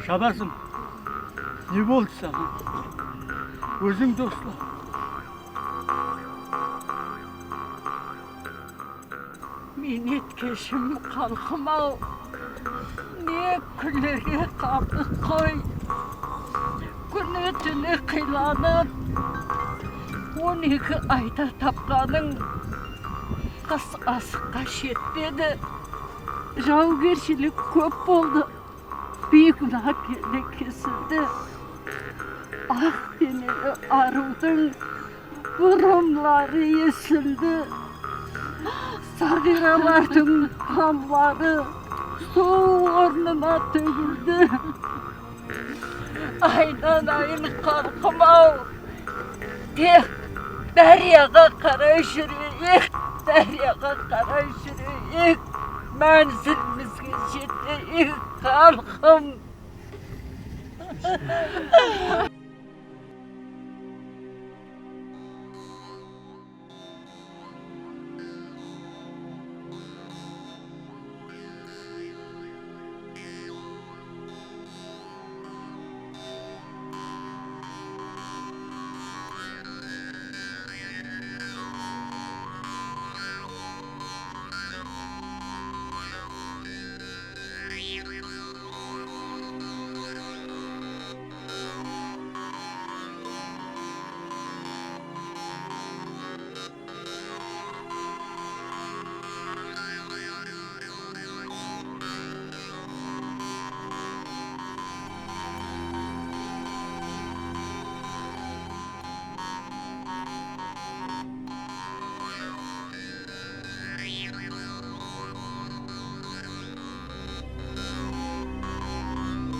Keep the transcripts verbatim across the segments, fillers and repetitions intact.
Jabasım, ne boldı saǵan? Óziń dosla. Miynetkeshim xalqım-aw, ne kúnlerge qaldıq qoy. Kúni-túni qıylanıp, on eki ayda tapqanıń qıs asıqqa jetpedi. Jawgershilik kóp boldı. Biyik lakerde kesildi. Aq deneli arıwdıń burımları esildi. Saǵıyralardıń qanları suw ornına tógildi. Aynanayın, xalqım-aw, tek dáryaǵa qaray júreyik, dáryaǵa qaray júreyik, mánzilimizge jeteyik, xalqım.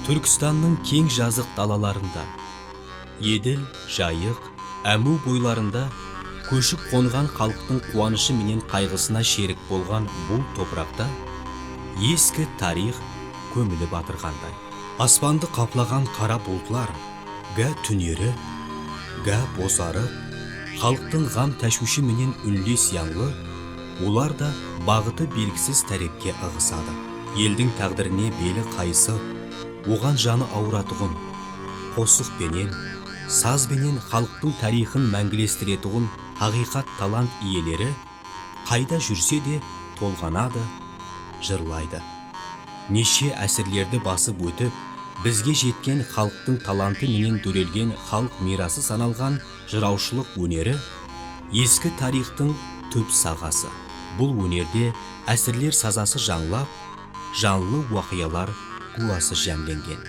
Túrkistannıń keń jazıq dalalarında, Edil, Jayıq, Ámiw boylarında kóship-qonǵan xalıqtıń quwanıshı menen qayǵısına sherik bolǵan bul topıraqta eski tariyx kómilip atırǵanday. Aspandı qaplaǵan qara bultlar gá túneri, gá bozarıp, xalıqtıń ǵam-táshwishi menen únles yańlı, olar da baǵıtı belgisiz tárepke ıǵısadı. Eldiń táǵdirine beli qayısıp, oǵan janı awıratuǵın, qosıq penen, saz benen xalıqtıń tariyxın máńgilestiretuǵın haqıyqat talant iyeleri qayda júrse de tolǵanadı, jırlaydı. Neshe ásirlerdi basıp ótip, bizge jetken xalıqtıń talantı menen dórelgen xalıq miyrası sanalǵan jırawshılıq óneri eski tariyxtıń túp saǵası. Bul ónerde ásirler sazası jańlap, janlı waqıyalar gúwası jámlengen.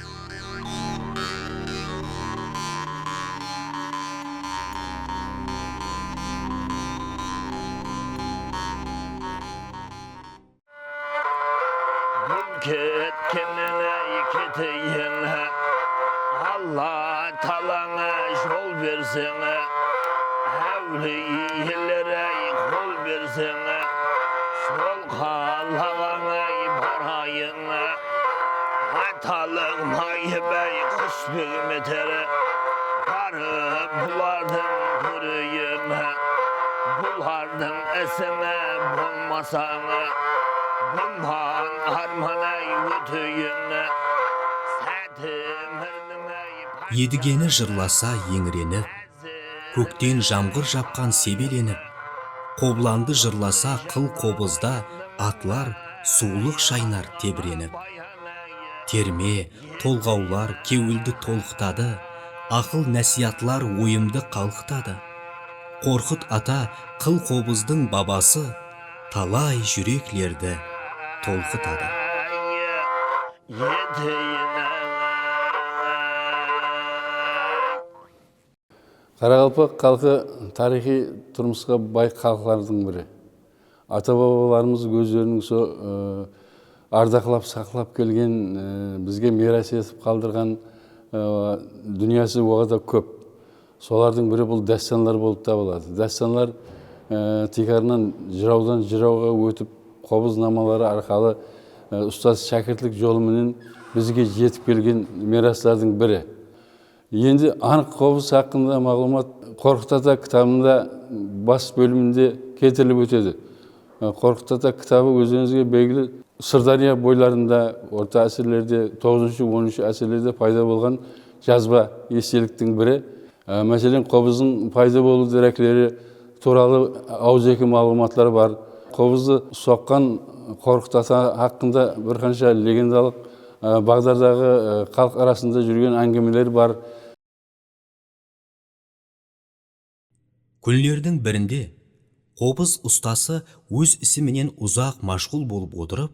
Bul ketkennen-ey keteyin, Alla taalań jol bersin, áwliyeler-ey qol bersin, sol qalaǵań-ey barayın. Atalıq mayıp-ey qusbegim eter, barıp bulardıń kóreyin. Bulardıń isine bolmasań, bunnan arman-ey óteyin. Sátimir Edigeni jırlasa eńirenip, kókten jamǵır japqan sebelenip, qoblandı jırlasa qıl qobızda atlar suwlıq shaynar tebirenip. Terme, tolǵawlar kewildi tolqıtadı, aqıl násiyatlar oyımdı qalqıtadı. Qorqıt ata qıl qobızdıń babası talay júreklerdi tolqıtadı. Eteyin-ay. Qaraqalpaq xalqı tariyxıy turmısqa bay xalıqlardıń biri. Ata-babalarımız ózleriniń so, ı, ardaqlap saqlap kelgen, ı, bizge miyras etip qaldırǵan, ı, dúnyası oǵada kóp. Solardıń biri bul dástanlar bolıp tabıladı. Dástanlar, e, tiykarınan jırawdan jırawǵa ótip, qobız namaları arqalı, e, ustaz-shákirtlik jolı menen bizge jetip kelgen miyraslardıń biri. Endi anıq qobız haqqında maǵlıwmat Qorqıt ata kitabında bas bóliminde keltirilip ótedi. E, Qorqıt ata kitabı ózlerińizge belgili, Sırdárya boylarında orta ásirlerde, toǵızınshı, onınshı ásirlerde payda bolǵan jazba esteliktiń biri. Á, máselen, qobızdıń payda bolıw derekleri tuwralı awızeki maǵlıwmatlar bar. Qobızdı soqqan Qorqıt ata haqqında bir qansha legendalıq, á, baǵdardaǵı, á, xalıq arasında júrgen áńgimeler bar. Kúnlerdiń birinde qobız ustası óz isi menen uzaq mashǵul bolıp otırıp,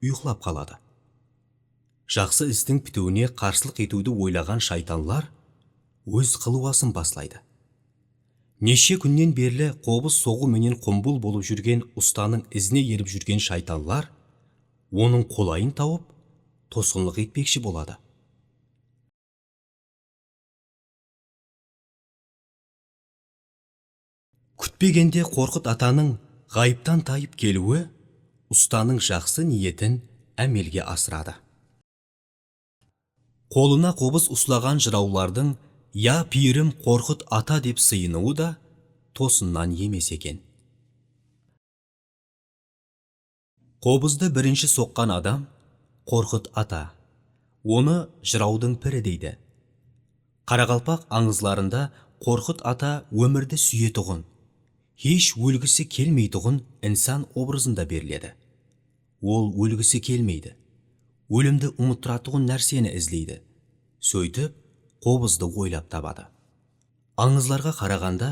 uyıqlap qaladı. Jaqsı istiń pitiwine qarsılıq etiwdi oylaǵan shaytanlar óz qılıwasın baslaydı. Neshe kúnnen berli qobız soǵıw menen qumbıl bolıp júrgen ustanıń izine erip júrgen shaytanlar onıń qolayın tawıp, tosqınlıq etpekshi boladı. Kútpegende Qorqıt atanıń ǵayıptan tayıp keliwi ustanıń jaqsı niyetin ámelge asıradı. Qolına qobız uslaǵan jırawlardıń "Ya piyirim Qorqıt ata" dep sıyınıwı da tosınnan emes eken. Qobızdı birinshi soqqan adam Qorqıt ata. Onı jırawdıń piri deydi. Qaraqalpaq ańızlarında Qorqıt ata ómirdi súyetuǵın, hesh ólgisi kelmeytuǵın insan obrazında beriledi. Ol ólgisi kelmeydi. Ólimdi umıttıratuǵın nárseni izleydi. Sóytip, qobızdı oylap tabadı. Ańızlarǵa qaraǵanda,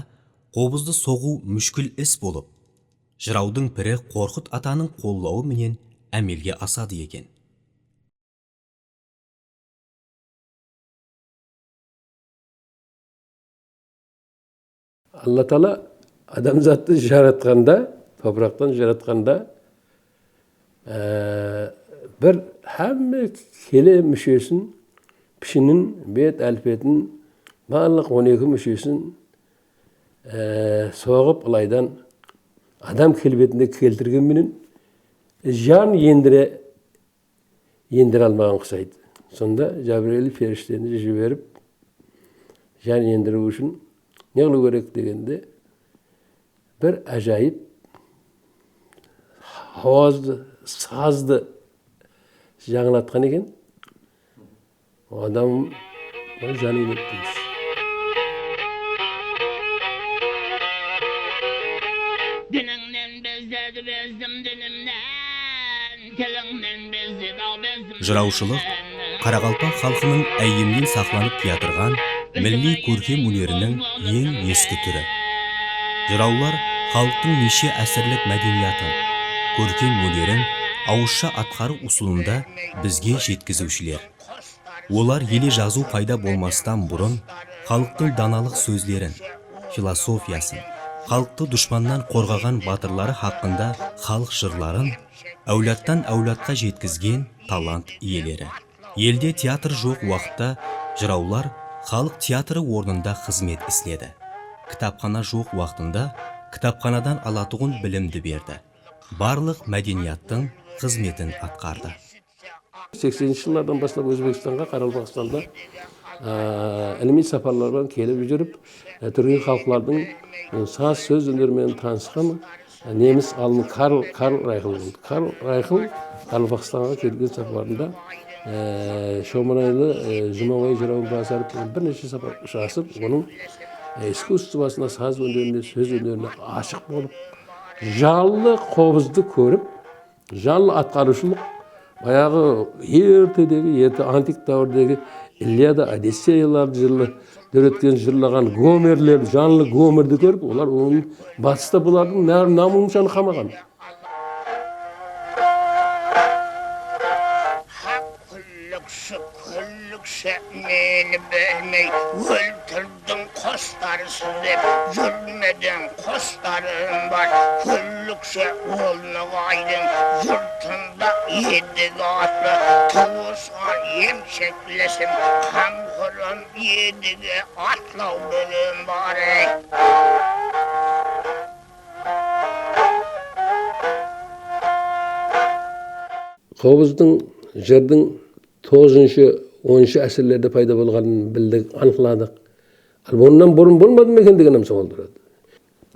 qobızdı soǵıw múshkil is bolıp, jırawdıń piri Qorqıt atanıń qollawı menen ámelge asadı eken. Alla taala adamzattı jaratqanda, topıraqtan jaratqanda, e, bir hámme kele múshesin, pishinin, bet álpetin, barlıq on eki múshesin, e, soǵıp, ılaydan adam kelbetinde keltirgen menen jan endire endire almaǵan qusaydı. Sonda Jabrayıl perishteni jiberip, jan endiriw ushın ne qılıw kerek degende, bir ájayıp hawazdı, sazdı jańlatqan eken. Adam jan enedi deymiz. Jırawshılıq qaraqalpaq xalqınıń áyyemnen saqlanıp kiyatırǵan milliy kórkem óneriniń eń eski túri. Jırawlar xalıqtıń neshe ásirlik mádeniyatın, kórkem ónerin awızsha atqarıw usılında bizge jetkiziwshiler. Olar ele jazıw payda bolmastan burın xalıqtıń danalıq sózlerin, filosofiyasın, xalıqtı dushpannan qorǵaǵan batırları haqqında xalıq jırların áwladtan áwladqa jetkizgen talant iyeleri. Elde teatr joq waqıtta jırawlar xalıq teatrı ornında xızmet isledi. Kitapxana joq waqtında kitapxanadan alatuǵın bilimdi berdi. Barlıq mádeniyattıń xızmetin atqardı. Sekseninshi jıllardan baslap Ózbekstanǵa, Qaraqalpaqstanda, e, ilimiy saparlar menen kelip júrip, e, túrkiy xalıqlardıń, e, saz sóz óneri menen tanısqan, e, nemis alımı Karl, Karl Rayxl boldı. Karl Rayxl Qaraqalpaqstanǵa kelgen saparında, e, Shomanaylı, e, Jumabay jırawın Bazarov penen bir neshe sapar ushırasıp, onıń, e, iskusstvosına, saz ónerine, sóz ónerine ashıq bolıp, janlı qobızdı kórip, janlı atqarıwshılıq, bayaǵı ertedegi, erte antik dáwirdegi Iliada, Odisseyalardı jırla-, dóretken, jırlaǵan Gomerler, janlı Gomerdi kórip, olar onıń batısta bulardıń nar-, namı-nıshanı qalmaǵan. Haq kúllikshi, kúllikshi meni bilmey óltirdi. Qostarısız dep júrmegen qostarım bar. Kúllikshi, ol noǵaydıń jurtında Edige atlı tuwısqan emsheklesim, qamqorım Edige atlaw bilim bar ey. Qobızdıń, jırdıń toǵızınshı, onınshı ásirlerde payda bolǵanın bildik, anıqladıq. Al, onnan burın bolmadı ma eken degen hám sawal turadı.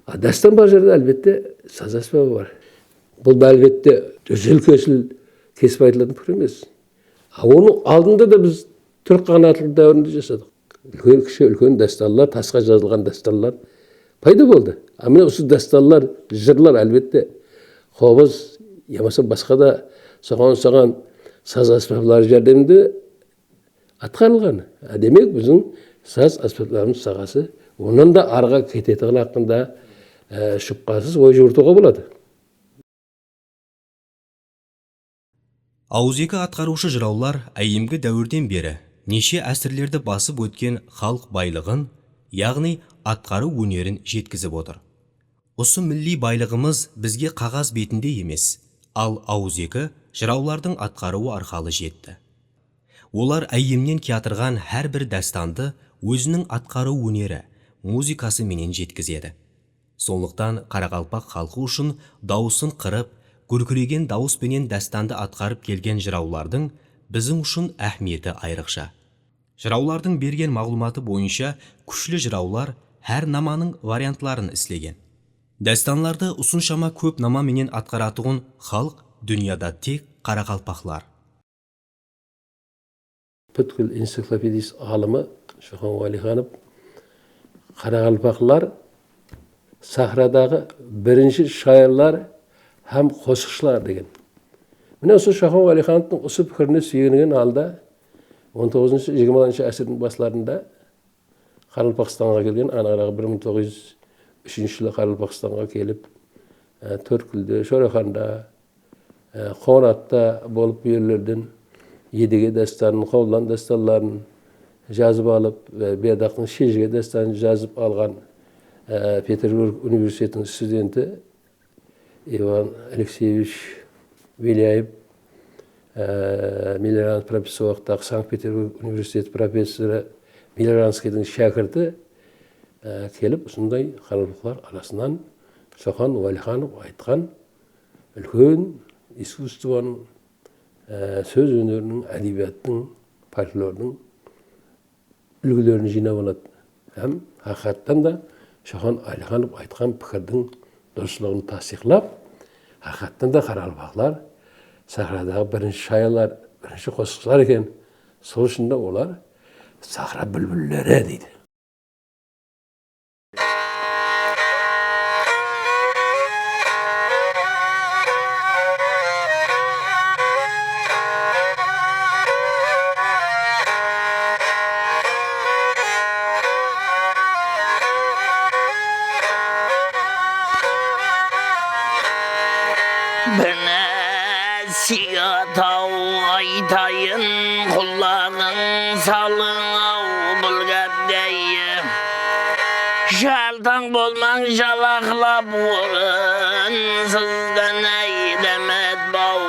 A, dástan bar jerde, álbette, saz ásbabı bar. Bul da, álbette, dúzil-kesil kesip aytılatın pikir emes. A, onıń aldında da biz túrk qaǵanatlı dáwirinde jasadıq. Úlken, kishi, úlken dástanlar, tasqa jazılǵan dástanlar payda boldı. A, mine usı dástanlar, jırlar, álbette, qobız yamasa basqa da soǵan usaǵan saz ásbapları járdeminde atqarılǵan. A, demek, biziń saz ásbaplarımız saǵası onnan da arıǵa ketetuǵını haqqında, e, shubhasız oy juwırtıwǵa boladı. Awızeki atqarıwshı jırawlar áyyemgi dáwirden beri neshe ásirlerdi basıp ótken xalıq baylıǵın, yaǵnıy atqarıw ónerin jetkizip otır. Usı milliy baylıǵımız bizge qaǵaz betinde emes, al awızeki jırawlardıń atqarıwı arqalı jetti. Olar áyyemnen kiyatırǵan hár bir dástandı óziniń atqarıw óneri, muzıkası menen jetkizedi. Sonlıqtan qaraqalpaq xalqı ushın dawısın qırıp, gúrkiregen dawıs penen dástandı atqarıp kelgen jırawlardıń biziń ushın áhmiyeti ayrıqsha. Jırawlardıń bergen maǵlıwmatı boyınsha kúshli jırawlar hár namanıń variantların islegen. Dástanlardı usınshama kóp nama menen atqaratuǵın xalıq dúnyada tek qaraqalpaqlar. Pútkil enciklopedist alımı Shoqan Wáliyxanov qaraqalpaqlar sahradaǵı birinshi shayırlar hám qosıqshılar degen. Mine usı Shoqan Wáliyxanovtıń usı pikirine súyenigen halda on toǵızınshı, jigirmalanshı ásirdiń baslarında Qaraqalpaqstanǵa kelgen, anaǵıraǵı bir mıń toǵız júz úshinshi jılı Qaraqalpaqstanǵa kelip, e, Tórtkúlde, Shoraxanda, e, Qońıratta bolıp, bu jerlerden Edige dástanın, Qoblan dástanların jazıp alıp, e, Berdaqtıń Shejige dástanın jazıp alǵan, e, Peterburg universitetiniń studenti Ivan Alekseyevich Velyaev, e, Melioranskiy professor, waqıttaǵı Sankt-Peterburg universiteti professorı Melioranskiydiń shákirti, e, kelip, usınday qaraqalpaqlar arasınan Shoqan Wáliyxanov aytqan úlken iskusstvonıń, e, sóz óneriniń, ádebiyattıń, folklordıń úlgilerin jıynap aladı. Hám haqıyqattan da Shoqan Wáliyxanov aytqan pikirdiń durıslıǵın tastıyıqlap, haqıyqattan da qaraqalpaqlar sahradaǵı birinshi shayırlar, birinshi qosıqshılar eken. Sol ushın da olar sahra búlbilleri deydi. Bir násiyat-aw aytayın, qulaǵıń salıń-aw bul gápke. Jaltań bolmań jalaqlap orınsızdan, áy, Dámet baw.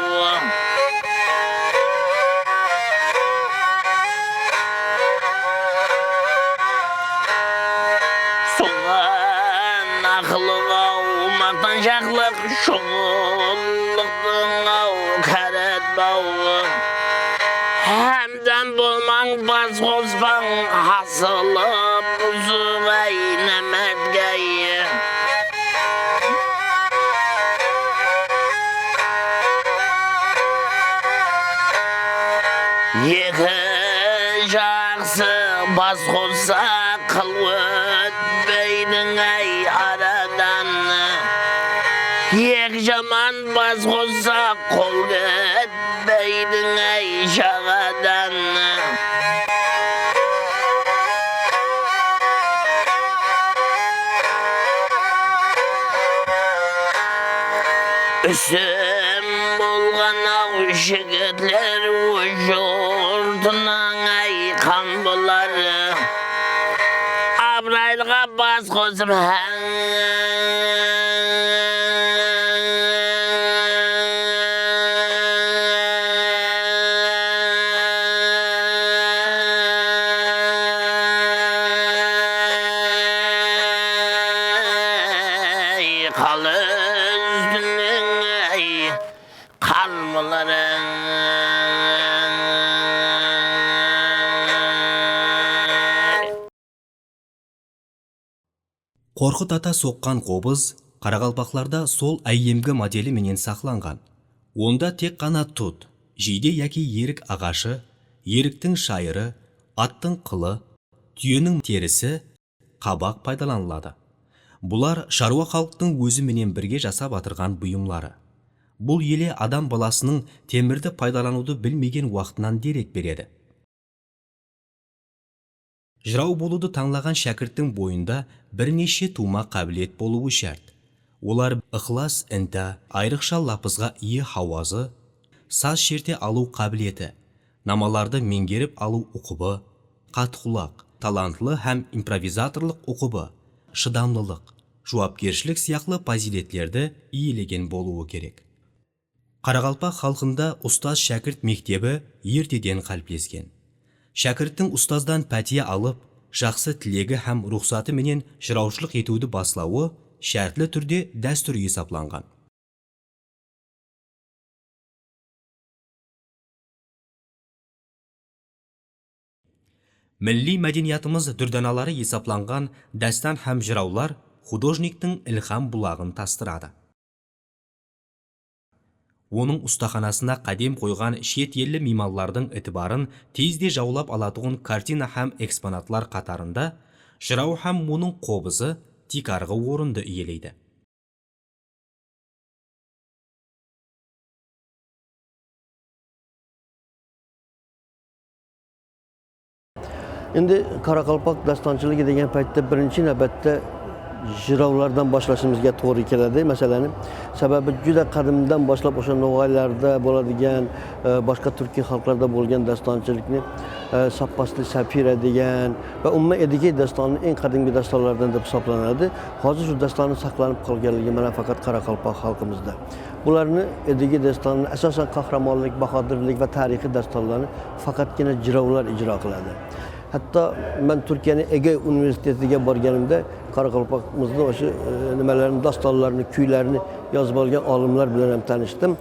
Soǵan aqlıq-aw, maqtanshaqlıq, shuǵıllıqtıń-aw káret bawı. Hámdem bolmań, bas qospań, asılıp buzıp, áy, námetke. Eki jaqsı bas qossa, qıl ótpeydiń, áy, aradan. Eki jaman bas qossa, qol ketpeydiń, áy, jaǵadan. Ústim bolǵan-aw jigitler óz jurtınań, áy, qan boları. Abıraylıǵa bas qosıp, háń. Áy, qal ústiniń, áy, qarmılarıń. Qorqıt ata soqqan qobız qaraqalpaqlarda sol áyyemgi modeli menen saqlanǵan. Onda tek ǵana tut, Jiyde yaki erik aǵashı, eriktiń shayırı, attıń qılı, túyeniń terisi, qabaq paydalanıladı. Bular sharwa xalıqtıń ózi menen birge jasap atırǵan buyımları. Bul ele adam balasınıń temirdi paydalanıwdı bilmegen waqtınan derek beredi. Jıraw bolıwdı tańlaǵan shákirttiń boyında bir neshe tuwma qábilet bolıwı shárt. Olar ıqlas, inta, ayrıqsha lapızǵa iye hawazı, saz sherte alıw qábileti, namalardı meńgerip alıw uqıbı, qatqulaq, talantlı hám improvizatorlıq uqıbı, shıdamlılıq, juwapkershilik sıyaqlı pazıyletlerdi iyelegen bolıwı kerek. Qaraqalpaq xalqında ustaz-shákirt mektebi erteden qáliplesken. Shákirttiń ustazdan pátiya alıp, jaqsı tilegi hám ruxsatı menen jırawshılıq etiwdi baslawı shártli túrde dástúr esaplanǵan. Milliy mádeniyatımız dúrdanaları esaplanǵan dástan hám jırawlar xudojniktiń ilham bulaǵın tastıradı. Onıń ustaxanasına qádem qoyǵan shet elli miymanlardıń itibarın tezde jawlap alatuǵın kartina hám eksponatlar qatarında jıraw hám onıń qobızı tiykarǵı orındı iyeleydi. Endi qaraqalpaq dástanshılıǵı degen paytta birinshi náwbette jırawlardan boshlashimizga tuwrı keledi máseleni. Sebebi júdá qádimden boshlap osha noǵaylarda boladigan, e, boshqa túrkiy xalqlarda bolgan dástanshılıqtı, e, Sappaslı Sapira degen va umuman Edigey dástanı eń qádimgi dástanlardan dep esaplanadı. Hozir shu dástanı saqlanıp qolganligi mana faqat qaraqalpaq xalqimizda. Bularni Edigey dástanı asosan qahramonlik, bahodirlik va tarixiy dástanlarni faqatgina jırawlar ijro qiladi. Hatto men Turkiyaning Ege universitetiga borganimda qaraqalpaqimizni o'sha, e, nimalarni, dostonlarni, kuylarni yozib olgan olimlar bilan ham tanishdim.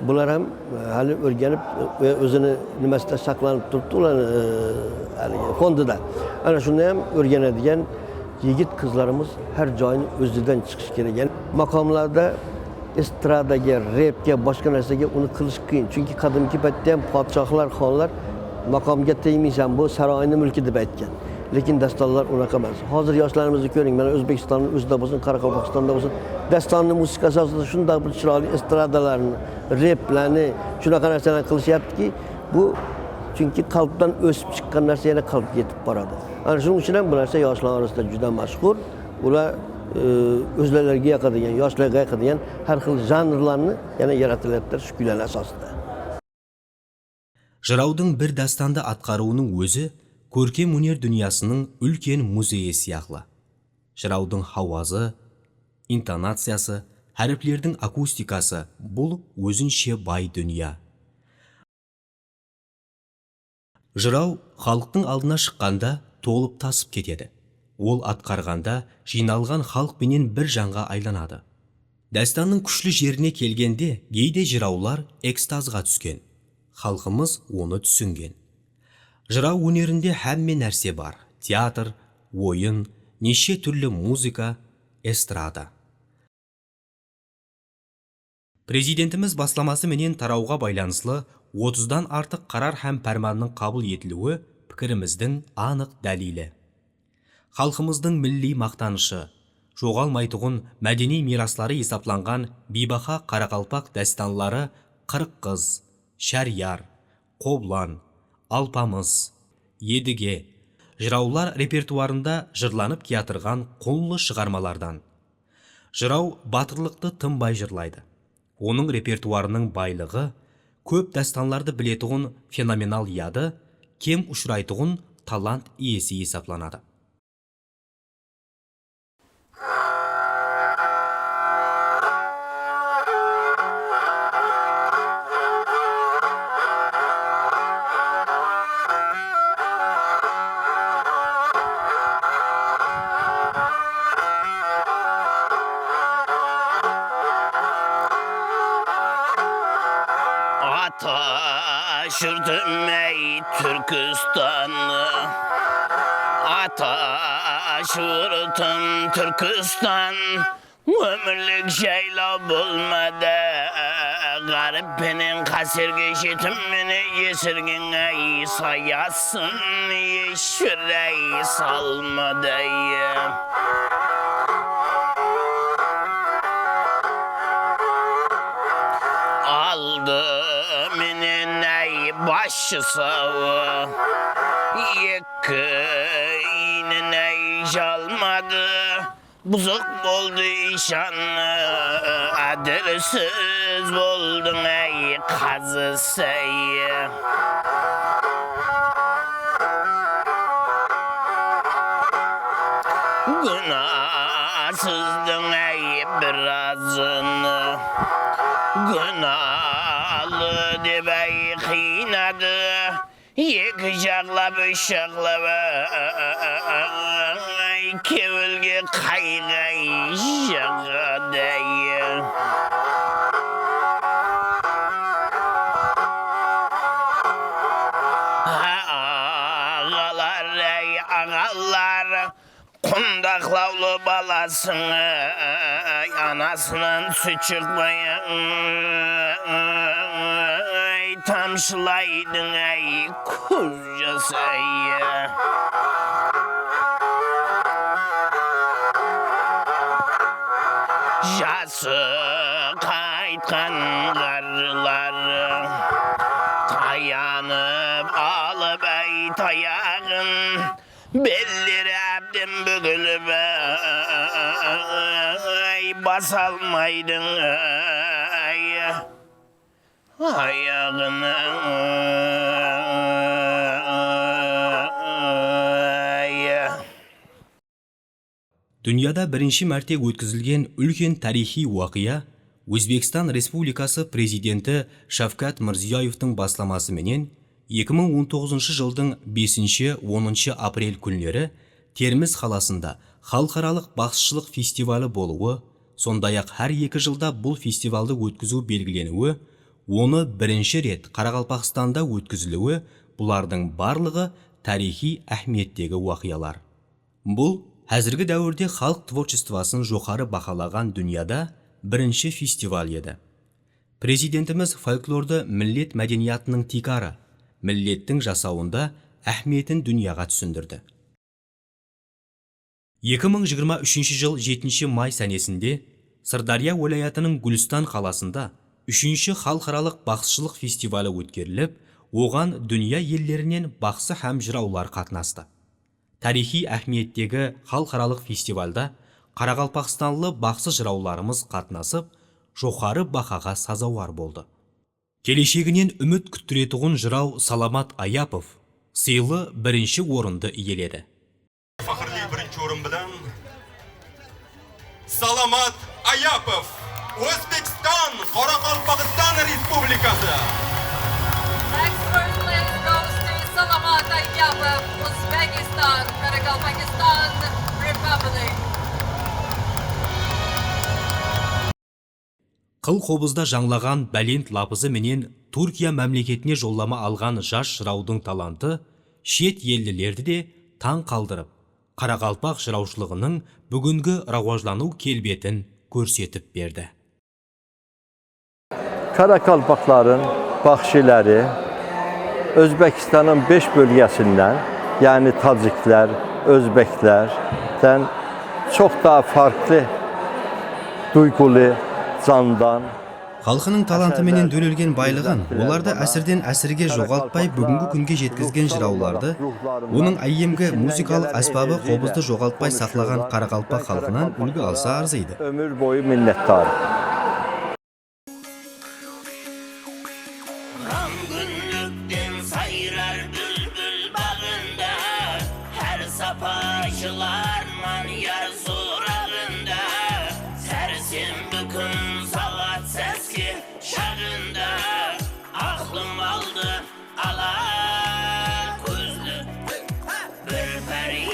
Bular ham, e, hali o'rganib, e, o'zini nimasida saqlanib turibdi, ularni, e, haligi fondida. Ana shunday ham o'rganadigan yigit qizlarimiz har joyni o'zidan chiqishi kerak. Ya'ni maqomlarda estradaga, repga, boshqa narsaga uni qilish qiyin. Chunki qadimgi paytda ham podshohlar, xonlar maqomga tegmaysan, bu saroyni mulki deb aytgan. Lekin dostonlar unaqa emas. Hozir yoshlarimizni ko'ring, mana O'zbekistonning o'zida bo'lsin, Qoraqalpog'istonda bo'lsin, dostonni musiqa asosida shunday bir chiroyli estradalarni, replarni, shunaqa narsalarni qilishyaptiki, bu chunki qalbdan o'sib chiqqan narsa yana qalbga yetib boradi. Ana shuning uchun ham bu narsa yoshlar orasida juda mashhur. Ular, e, o'zlariga yoqadigan, yoshlarga yoqadigan har xil janrlarni yana yaratilyaptilar shu kuylar asosida. Jırawdıń bir dástandı atqarıwınıń ózi kórkem óner dúnyasınıń úlken muzeyi sıyaqlı. Jırawdıń hawazı, intonaciyası, háriplerdiń akustikası, bul ózinshe bay dúnya. Jıraw xalıqtıń aldına shıqqanda tolıp-tasıp ketedi. Ol atqarǵanda jıynalǵan xalıq penen bir janǵa aylanadı. Dástannıń kúshli jerine kelgende geyde jırawlar ekstazǵa túsken. Xalqımız onı túsingen. Jıraw ónerinde hámme nárse bar. Teatr, oyın, neshe túrli muzıka, estrada. Prezidentimiz baslaması menen tarawǵa baylanıslı otızdan artıq qarar hám pármannıń qabıl etiliwi pikirimizdiń anıq dálili. Xalqımızdıń milliy maqtanıshı, joǵalmaytuǵın mádeniy miyrasları esaplanǵan biybaha qaraqalpaq dástanları Qırıq qız, Sháriyar, Qoblan, Alpamıs, Edige, jırawlar repertuarında jırlanıp kiyatırǵan qunlı shıǵarmalardan. Jıraw batırlıqtı tınbay jırlaydı. Onıń repertuarınıń baylıǵı, kóp dástanlardı biletuǵın fenomenal yadı, kem ushıraytuǵın talant iyesi esaplanadı. Ata jurtım, ey, Túrkistan, ata jurtım, Túrkistan, ómirlik jaylaw bolmadı, Ǵárip penen qáserge jetim mene esirgeń-áy, sayasın esh bir áy salmadı-áy. Aldı menen-áy basshısı-aw, eki iynin-áy jalmadı. Buzıq boldı iyshannı, ádilsiz boldıń-áy, qazısı-áy. Gúnasızdıń-áy birazın gúnalı dep-áy qıynadı. Eki jaqlap, úsh jaqlap, áy, kewilge qayǵı-áy jaǵadı-áy. Aǵalar-áy, aǵalar, qundaqlawlı balasıń-áy, anasınan sút shıqpay-áy, tamshılaydıń-áy, kóz jası-áy. Jası qaytqan ǵarrılar tayanıp alıp-áy tayaǵın, belleri ábden búgilip, áy, basalmaydıń-áy, ayaǵına, áy. Dúnyada birinshi márte ótkizilgen úlken tariyxıy waqıya Ózbekstan Respublikası Prezidenti Shavkat Mirziyoyevtıń baslaması menen eki mıń on toǵızınshı jıldıń besinshi, onınshı aprel kúnleri Termiz qalasında xalıqaralıq baqsıshılıq festivalı bolıwı, sonday-aq, hár eki jılda bul festivaldı ótkiziw belgileniwi, onı birinshi ret Qaraqalpaqstanda ótkiziliwi, bulardıń barlıǵı tariyxıy áhmiyettegi waqıyalar. Bul házirgi dáwirde xalıq tvorchestvosın joqarı bahalaǵan dúnyada birinshi festival edi. Prezidentimiz folklordı millet mádeniyatınıń tiykarı, millettiń jasawında áhmiyetin dúnyaǵa túsindirdi. Eki mıń jigirma úshinshi jıl jetinshi may sánesinde Sırdárya wálayatınıń Gúlistan qalasında úshinshi xalıqaralıq baqsıshılıq festivalı ótkerilip, oǵan dúnya ellerinen baqsı hám jırawlar qatnastı. Tariyxıy áhmiyettegi xalıqaralıq festivalda qaraqalpaqstanlı baqsı-jırawlarımız qatnasıp, joqarı bahaǵa sazawar boldı. Kelesheginen úmit kúttiretuǵın jıraw Salamat Ayapov sıylı birinshi orındı iyeledi. Faxrli birinchi o'rin bilan Salamat Ayapov, O'zbekiston, Qoraqalpog'iston Respublikasi. Next first place goes to Salamat Ayapov, Uzbekistan, Karakalpakstan Republic. Qıl qobızda jańlaǵan bálent lapızı menen Túrkiya mámleketine jollama alǵan jas jırawdıń talantı shet ellilerdi de tań qaldırıp, qaraqalpaq jırawshılıǵınıń búgingi rawajlanıw kelbetin kórsetip berdi. Karakalpakların Bahşileri Özbekistan'ın beş bölgesinden, yani Tacikler, Özbeklerden çok daha farklı, duygulu, candan. Xalqınıń talantı menen dólelgen baylıǵın, olardı ásirden-ásirge joǵaltpay, búgingi kúnge jetkizgen jırawlardı, onıń áyyemgi muzıkalıq ásbabı qobızdı joǵaltpay saqlaǵan qaraqalpaq xalqınan úlgi alsa arzıydı. Ömür boyu minnettarım. Ǵam gúllikten sayrar búlbil baǵında, hár sapa jılarman yar soraǵında. Sársembi kún saǵat sáske shaǵında, aqlım aldı ala kózli bir pári.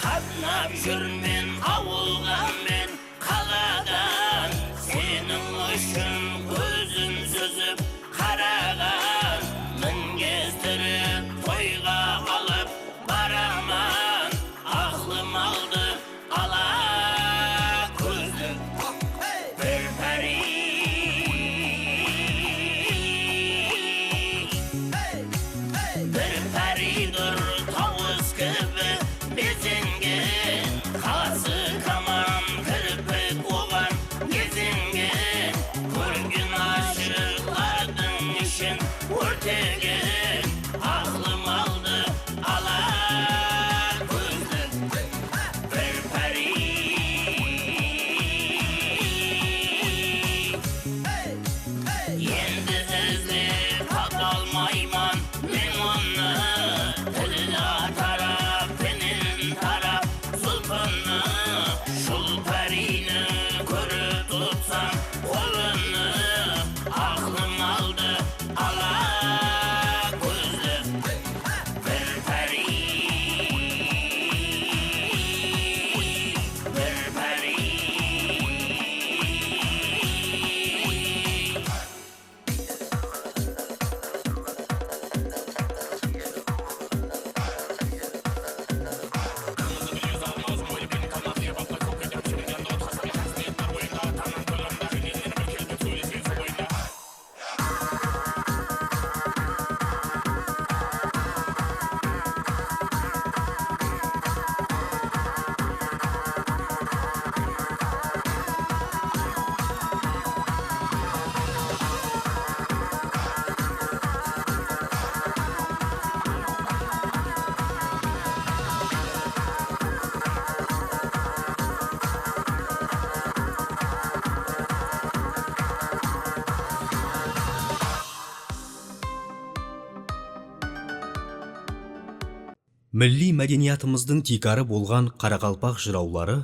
Qatnap júrmen awılǵa men qaladan, seniń ushın kózim súzip qaraǵan. Mingestire toyǵa alıp baraman, aqlım aldı ala Milliy mádeniyatımızdıń tiykarı bolǵan qaraqalpaq jırawları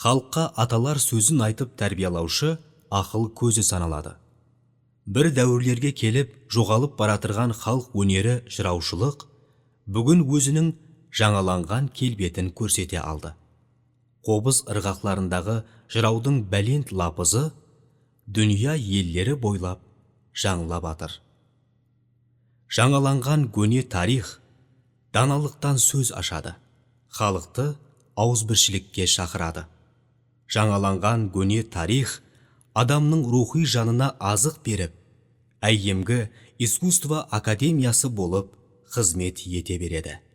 xalıqqa atalar sózin aytıp tárbiyalawshı aqıl kózi sanaladı. Bir dáwirlerge kelip joǵalıp baratırǵan xalıq óneri jırawshılıq búgin óziniń jańalanǵan kelbetin kórsete aldı. Qobız ırǵaqlarındaǵı jırawdıń bálent lapızı dúnya elleri boylap jańlap atır. Jańalanǵan góne tariyx danalıqtan sóz ashadı, xalıqtı awızbirshilikke shaqıradı. Jańalanǵan góne tariyx adamnıń ruwxıy janına azıq berip, áyyemgi iskusstvo akademiyası bolıp xızmet ete beredi.